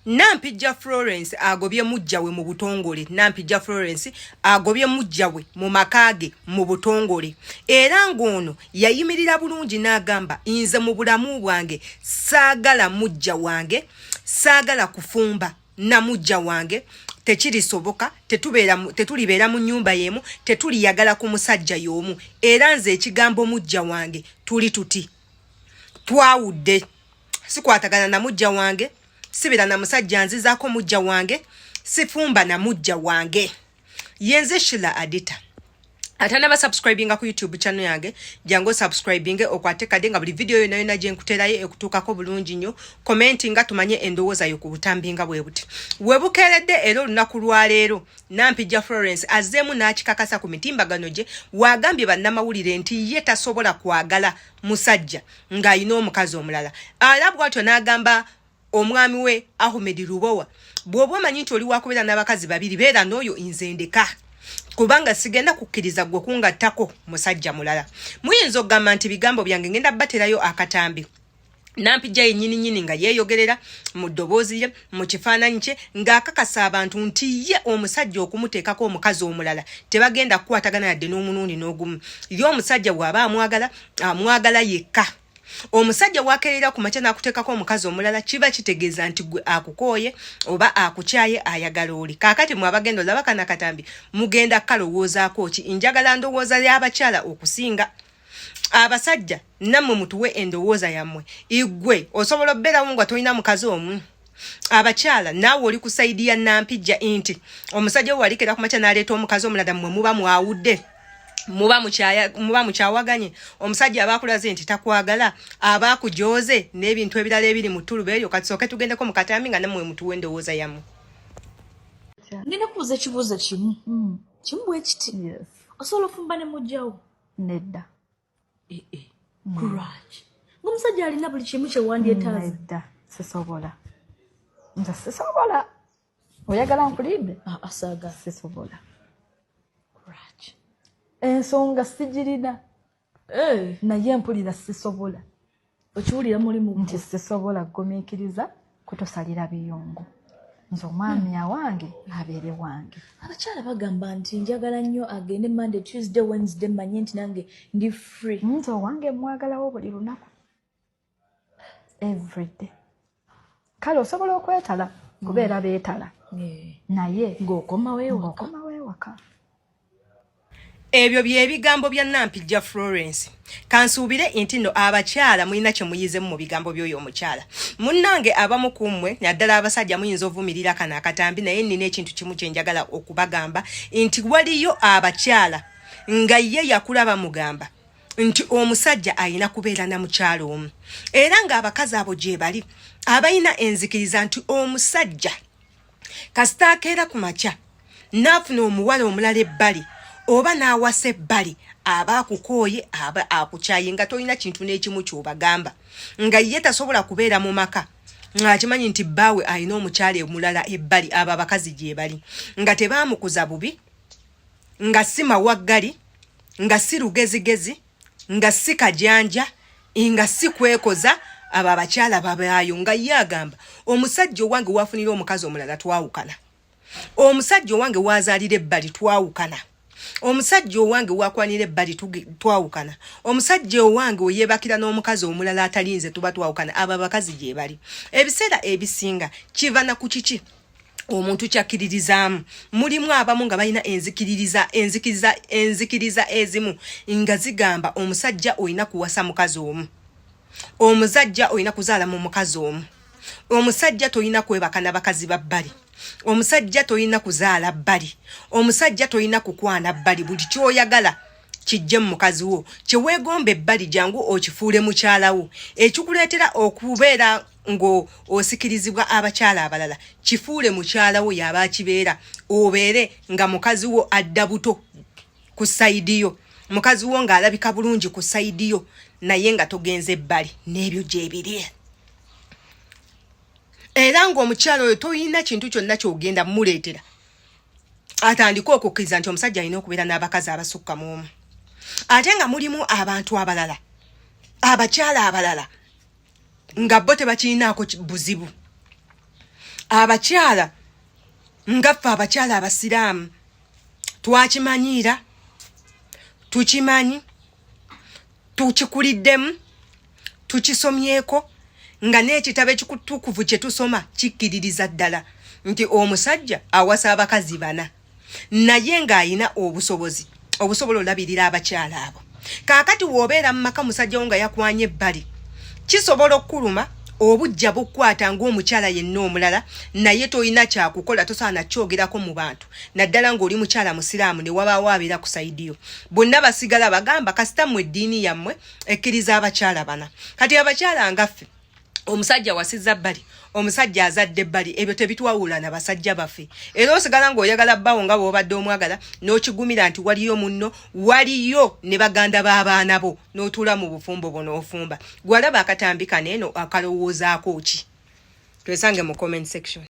Nampijja Florence agobye muggya we mu butongole. Nampijja Florence agobye muggya we mu maka ge mu butongole, era ng'ono yayimirira bulungi n'agamba, nze mu bulamu bwange saagala muggya wange, saagala kufumba na muggya wange, tekirisoboka, tetulibeera mu nnyumba y'emu, tetuliyagala ku musajja y'omu, era nze ekigambo muggya wange tuli tuti twawudde, sikwatagana na muggya wange, sibira na musajja nzizaako muggya wange, sifumba na muggya wange. Yenze Shila Adita. Atanaba subscribinga ku YouTube channel yange, jangu subscribinge, okwate kade nga buli video yonna yonna gye nkuterayo ekutuukako bulungi nnyo. Commenti nga tumanye endowooza yo ku butambi nga bwe buti. We bukeeredde era olunaku lwaleero, Nampijja Florence azzeemu n'akikakasa ku mitimbagano gye, waagambye bannamawulire nti ye tasobola kwagala musajja ng'alina omukazi omulala. Ala bw'atyo n'agamba omwami we Ahmed Lubowa, bw'oba omanyi nti oli wakubeera n'abakazi babiri, beera n'oyo, nze ndeka, kubanga sigenda kukkiriza gwe kungattako musajja mulala. Muyinza okugamba nti bigambo byange, ngenda baterayo akatambi Nampijja yennyini nnyini nga yeeyogerera mu ddoboozi lye, mu kifaananyi kye, ng'akakasa abantu nti ye omusajja okumuteekako omukazi omulala tebagenda kukwatagana yadde n'omulundi n'ogumu. Ye omusajja bw'aba amwagala, amwagala yekka. Omusajja wakeerera ku makya n'akuteekako omukazi omulala, kiba kitegeeza nti gwe akukooye oba akukyaye, ayagala oli. Kaakati mwe abagenda olaba kana katambi, mugenda kukalowoozaako ki? Njagala ndowooza y'abakyala okusinga abasajja. Nammwe mutuwe endowooza yammwe. Igwe osobola okubeerawo nga tolina mukazi omu? Abakyala, naawe oli ku side ya Nampijja nti omusajja we walikera ku makya n'aleeta omukazi omulala, mmwe muba mwawudde, muba mukyawaganye? Omusajja aba akulaze nti takwagala, aba akujoze n'ebintu ebirala ebiri mu ttuluba eryo. Katusooke tugendeko mu katambi nga nammwe mutuwe endowooza yammwe. Ngenda kubuuza ekibuuzo kimu kimu bwe kiti. Yes. Osobola ofumba ne mujjawo? Nedda. Ee, kulwaki, ngaomusajja alina buli kimu kyewandyetaaza? Nedda, sisobola. Nze sisobola. Oyagala nkulimbe? Asaaga. Sisobola. Kulwaki? Ensonga sigirina, naye mpulira sisobola. Okiwulira mulimu? Nti sisobola kugumiikiriza kutusalira biyungu. Nze omwami awange abeere wange. Abakyala bagamba nti njagala nnyo agende Monday, Tuesday, Wednesday, manye nti nange ndi free. Nze owange mwagalawo buli lunaku, everyday. Kale osobola okwetala, kubeera beetala, naye ng'okomawo ewaka. Ng'okomawo ewaka. Ebyo byebigambo bya Nampijja Florence. Kansuubire nti nno abakyala mulina kye muyizemu mu bigambo by'oyo omukyala munnange. Abamu ku mmwe, naddala abasajja, muyinza ovumirira kano akatambi, naye nnina ekintu kimu kye njagala okubagamba nti waliyo abakyala nga ye yakulaba mugamba nti omusajja ayina kubeera na mukyala omu, era ng'abakazi abo gye bali abalina enzikiriza nti omusajja kasita akeera ku makya n'afuna omuwala omulala ebbali oba n'awasa ebbali, aba akukooye, aba akukyaye, nga tolina kintu n'ekimu ky'obagamba, nga ye tasobola kubeera mu maka ng'akimanyi nti bbaawe alina omukyala omulala ebbali. Abo abakazi gye bali nga tebaamukuza bubi, nga si mawaggali, nga si lugezigezi, nga si kajanja, nga si kwekoza. Abo abakyala babaayo nga ye agamba, omusajja owange wafunira omukazi omulala twawukana, omusajja owange wazaalira ebbali twawukana, omusajja owange wakwanira ebbali twawukana, omusajja owange oyeebakira n'omukazi omulala atalinze tuba twawukana. Abo abakazi gye bali. Ebiseera ebisinga kiva na ku kiki omuntu kyakkiririzaamu. Mulimu abamu nga balina enzikiririza enzikiriza enzikiriza ezimu nga zigamba omusajja olina kuwasa mukazi omu, omusajja olina kuzaala mu mukazi omu, omusajja tolina kwebaka na bakazi ba bbali, omusajja tolina kuzaala bbali, omusajja tolina kukwana bbali. Buli kyoyagala kijje mu mukazi wo, kyeweegomba ebbali jangu okifuule mukyalawo. Ekikuleetera okubeera ng'osikirizibwa abakyala abalala, kifuule mukyalawo, yaba akibeera, obeere nga mukazi wo adda buto ku side yo, mukazi wo ng'alabika bulungi ku side yo, naye nga togenze ebbali n'ebyo gyebiri. Era ng'omukyala oyo toyina kintu kyonna kyogenda mumuleetera atandike okukkiriza nti omusajja alina okubeera n'abakazi abasukka mu omu. Ate nga mulimu abantu abalala, abakyala abalala, nga bo tebakirinaako buzibu. Abakyala nga ffe abakyala abasiraamu twakimanyiira, tukimanyi, tukikuliddemu, tukisomyeko, nga n'ekitabo ekikutukuvu kye tusoma kikkiririza ddala nti omusajja awasa abakazi bana, naye ng'ayina obusobozi obusobola olabirira abakyala abo. Kaakati w'obeera mu maka, musajja wo nga yakwanye ebbali, kisobola okukuluma, obujja bukwata ng'omukyala yenna omulala, naye tolina kyakukola, tosaana kyogerako mu bantu, naddala ng'oli mukyala musiraamu ne wabaawo abeera ku side yo. Bonna basigala bagamba kasita mmwe eddiini yammwe ekkiriza abakyala bana. Kati abakyala nga ffe, omusajja wasiza bbali, omusajja azadde ebbali, ebyo tebitwawula na basajja baffe. Era osigala ng'oyagala bbawo nga bw'obadde omwagala, n'okigumira nti waliyo munno, waliyo ne baganda b'abaana bo, n'otuula mu bufumbo bwo n'ofumba. Gwalaba akatambi kano eno akalowoozaako ki? Twesange mu comment section.